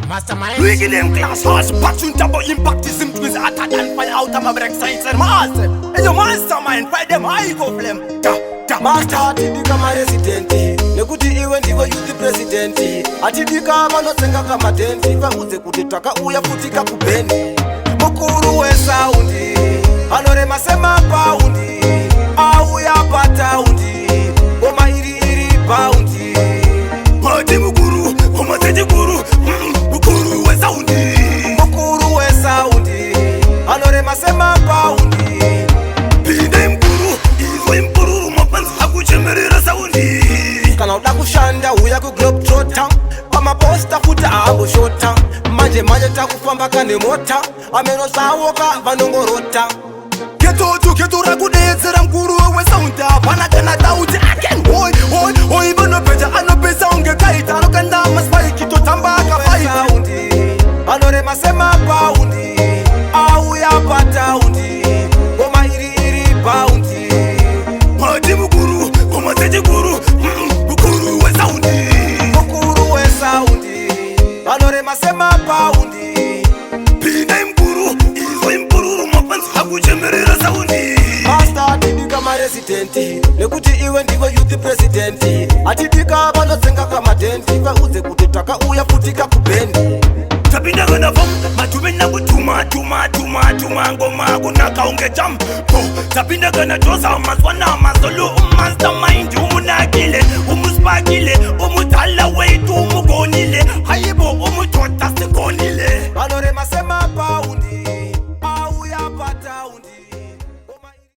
Mastermind. We give them class harsh passion double impact is twins hotter than fire out of my break science and master. And your mastermind fight them high go flame. Da da. Master, hatidika maresident, nekuti iwe ndiwe youth president. Hatidika vanotsenga kamadhendi, vaudze kuti takauya futika kubhendi. Mukuru wesound anorema semapaundi, auya pataundi, ngoma iri iri bound. Party mukuru, ngoma dzechikuru, mukuru wesound. Mukuru wesound anorema semapaundi. Pinde mukuru, izwe mupururu, mapanzi akuchemerera sound. Kana uda kushanda, uya kuGlobetrotter, pamaposta futi haamboshota. Manje manje takufamba kane mota, ameno zvawoka vanongorota. Ghetto to ghetto rakudetsera, mukuru wesound, hapana kana doubt. Again, hoi hoi hoi, vanobheja anopesa unge kaita anokanda maspike, totamba akafaita. Sound anorema semapaundi, auya pataundi, ngoma iri iri bound. Party mukuru, ngoma dzechikuru, mukuru wesound. Mukuru wesound anorema semapaundi. Pinde mukuru, izwe mupururu, mapanzi akuchemerera sound. Master, hatidika maresident, nekuti iwe ndiwe youth president. Hatidika vanotsenga kamadhendi, vaudze kuti takauya futika kubhendi. Tapinda kana fom matume nakutuma tuma tuma tuma, ngoma kunaka unge jam po. Tapinda kana joza mazwana mazolo, mastermind.